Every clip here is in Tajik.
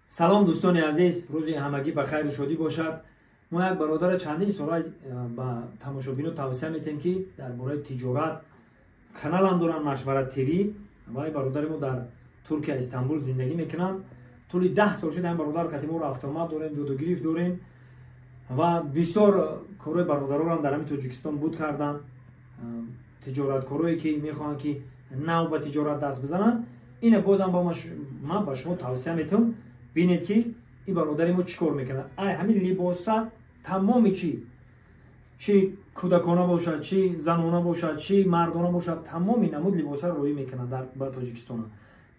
Салом, дӯстони азиз, рӯзи ҳамагӣ ба хайру шодӣ бошад. Мо як бародара чандин сола ба тамошобино тавсия метем, ки дар бораи тиҷорат каналам доранд, «Машварат ТВ». Вай бародари мо дар Туркия, Истанбул зиндагӣ мекунанд. Тӯли 10 сол шуд ҳам бародар қати мо рафтуомад дорем, додугирифт дорем ва бисёр корҳои бародарорам дар ҳамин Тоҷикистон буд карданд. Тиҷораткорое, ки мехоҳанд, ки нав ба тиҷорат даст бизананд, ина бозам ман ба шумо тавсия метавам. Бинед, ки ин бародари мо чӣ кор мекунад. Ай ҳамин либоса, тамоми чӣ, чӣ кӯдакона бошад, чӣ занона бошад, чӣ мардона бошад, тамоми намуд либоса роӣ мекунад ба Тоҷикистона.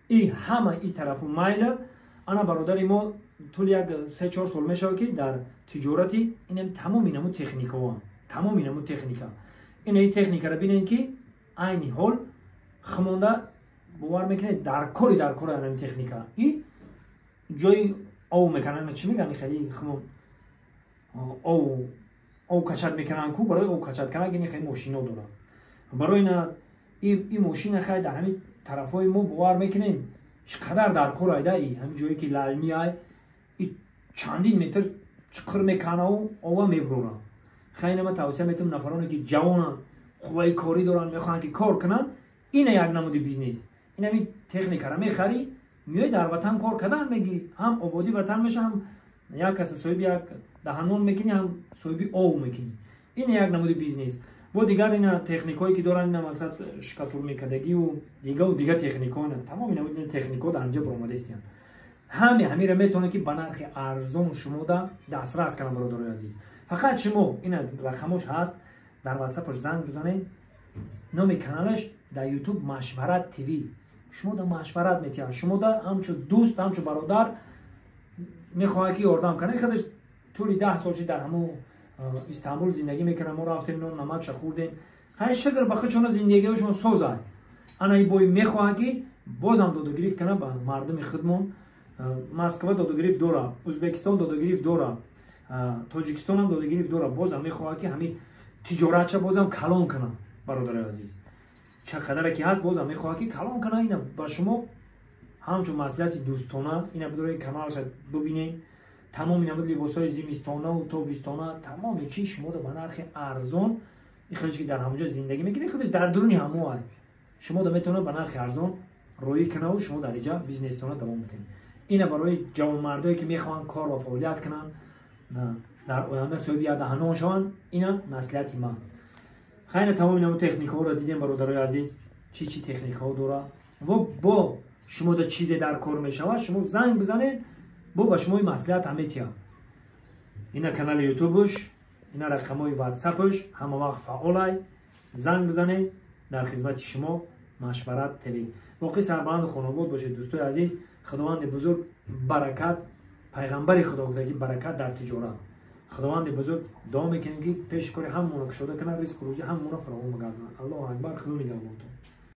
И ҳама и тарафу майла. Ана бародари мо тӯли як 3-4 сол мешавад, ки дар тиҷорати инам тамоми намуд техникаҳо, тамоми намуд техника. Ина и техникаро бинед, ки айни ҳол хумонда, бовар мекунед, дар кори, дар кори анами техника. И ҷои ов мекунанд, чӣ мегӯянд, хеле хумон ов качать мекунанд ку, барои ов качать кардан ини хеле мошино дорад. Барои ина и мошина хай дар ҳамин тарафҳои мо, бовар мекунем, чӣ қадар дар кор айда. И ҳамин ҷое ки лалми ай, и чандин метр чиқир меканаву ова мебурорад. Хай ман тавсия метавам нафароне, ки ҷавонанд, қувваи корӣ доранд, мехоҳанд, ки кор кунанд, ина як намуди бизнес. Инами техникара мехарӣ, меои дар ватан кор кардан мегирӣ, ҳам ободӣ ватан меша, ҳам як каса соҳиби як даҳанон мекунӣ, ҳам соҳиби ов мекунӣ. Ин як намуди бизнес. Бо дигар ина техникҳое, ки доранд, ина мақсад шкатур мекардагиву дигаву дигар техникҳо, ина тамоми намуди техникҳо дар инҷа баромадаистиянд. Ҳаме ҳамира метавонад, ки ба нархи арзон шумода дастрас кунанд. Бародарои азиз, фақат шумо ина рақамош ҳаст, дар Ватсапаш занг бизанед. Номи каналаш дар Ютуб «Машварат ТВ». Шумо да машварат метиҳад, шумо да ҳамчун дӯст, ҳамчун бародар мехоҳад, ки ёрдам кунад. Худаш тӯли 10 сол шид дар ҳамун Истанбул зиндагӣ мекунад. Мо рафтем, нон намакша хӯрдем. Хай, шукр ба худшона, зиндагиҳошон созад. Ана и бой мехоҳад, ки бозам додугирифт кунад ба мардуми худмон. Москва додугирифт дора, Ӯзбекистон додугирифт дора, Тоҷикистонам додугирифт дора. Бозам мехоҳад, ки ҳамин тиҷоратша бозам калон кунад. Бародари азиз, чӣ қадаре ки ҳаст, бозам мехоҳад, ки калон кунад. Ина ба шумо ҳамчун маслиҳати дӯстона. Ина бидоред, каналша бибинед. Тамоми намуд либосҳои зимистонаву тобистона, тамоми чӣ шуморо ба нархи арзон. Худаш ки дар ҳамонҷо зиндагӣ мекунед, худаш дар дуруни ҳамо ай, шумо метавонад ба нархи арзон роӣ кунаву шумо дар иҷа бизнестона давом битед. Ина барои ҷавонмардое, ки мехоҳанд кор ва фаъолият кунанд, дар оянда соҳиби як даҳанон шаванд, ина маслиҳати ман. Хайна тамоми намуд техникаҳоро дидем, бародарои азиз, чӣ чӣ техникаҳо дора. Ва бо шумода чизе дар кор мешавад, шумо занг бизанед, бо ба шумо маслиҳат ҳам метиҳам. Ина канали Ютубш, ина рақамҳои Ватсапш ҳама вақт фаъолай. Занг бизанед, дар хизмати шумо «Машварат ТВ». Боқӣ сарбаланду хонобод бошед, дӯстои азиз. Худованди бузург баракат, пайғамбари Худо гуфта, ки баракат дар тиҷорат. Худованди бузург дуо мекунем, ки пеши кори ҳаммонро кушода кунад, ризқу рӯзӣ ҳаммонро фаровон бигардонад. Аллоҳу акбар, Худо нигаҳбонтон.